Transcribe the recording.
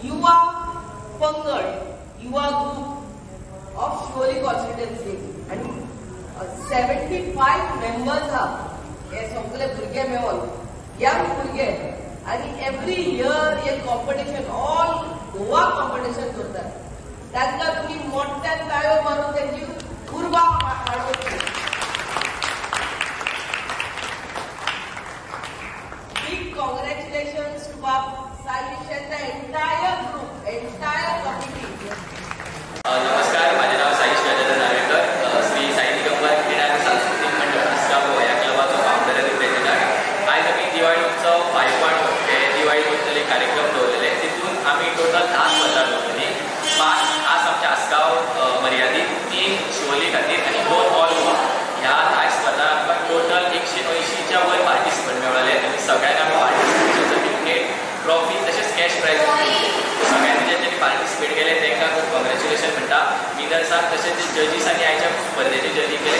युवा पंगड, युवा ग्रुप ऑफ शिवोली कॉन्स्टिट्युएन्सी आनी 75 मेंबर्स आहा. हे सगळे भुरगे मेळोन यंग भुरगे आनी एवरी इयर हे कॉम्पिटिशन ऑल गोवा कॉम्पिटिशन करतात. तांकां तुमी मोठ्यान ताळयो मारून तेंची उर्बा वाडोवची. Big congratulations to Bab Saish and the entire group, entire committee. नमस्कार, माझे नाव साईश गजानन नार्वेकर. श्री साई दिगंबर क्रीडा आनी सांस्कृतीक मंडळ आसगांव ह्या क्लबाचो फावंडर आनी प्रेसिडेंट. आयज आमी दिवाळी उत्सव 5.0 हे दिवाळी उत्सव एक कार्यक्रम दवरलेले. तितून आमी टोटल 10 स्पर्धा दवरलेली. 5 आज आमच्या आसगांव मर्यादीत, 3 शिवोली खातीर आनी 2 ऑल गोवा. ह्या 10 स्पर्धा आमकां टोटल 180च्या वयर पार्टिसिपंट मेळ्ळे आनी सगळ्यांक आमी पार्टिसिपेशन सर्टिफिकेट, ट्रॉफी तशेंच कॅश प्रायज दिले. सगळ्यांनी ज्यांच्यानी पार्टिसिपेट केले तांकां खूब कॉंग्रेच्युलेशन म्हणटा. विनर्साक तशेंच जे जजीसांनी आयच्या स्पर्धेचे जजींग केले